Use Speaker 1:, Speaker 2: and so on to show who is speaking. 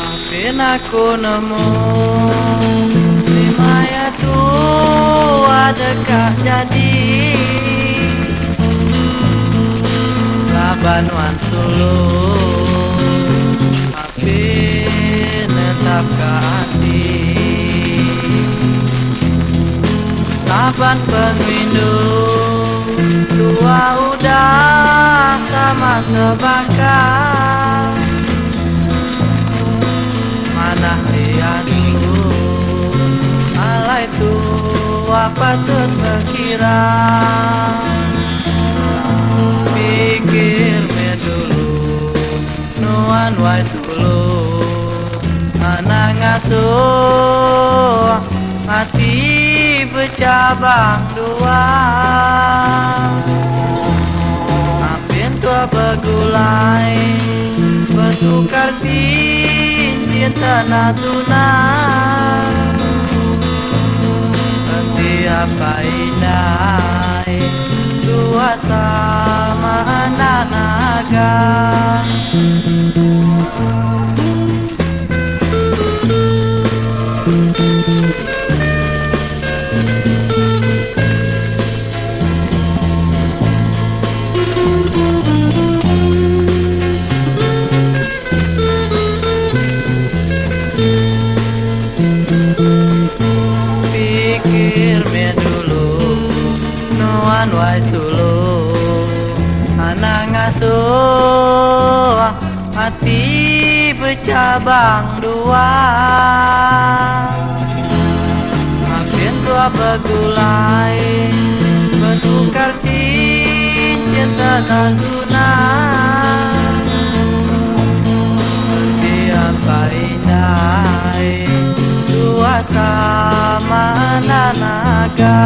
Speaker 1: Apin aku nemu ni maya tua deka jadi. Laban nuan sulu apin netapka ati. Laban pengerindu tua udah sama sebaka. Manah diatu alai tua patut bekira. Pikir meh dulu nuan wai sulu. Anang ngasuh ati becabang dua. Apin tua begulai betukar cincin tanah tunai. Enti apai indai tua sama anak naga. Pikir meh dulu nuan wai sulu Anang ngasuh ati becabang dua. Apin tua begulai betukar cincin tanah guna. Enti apai indai tua sama anak naga.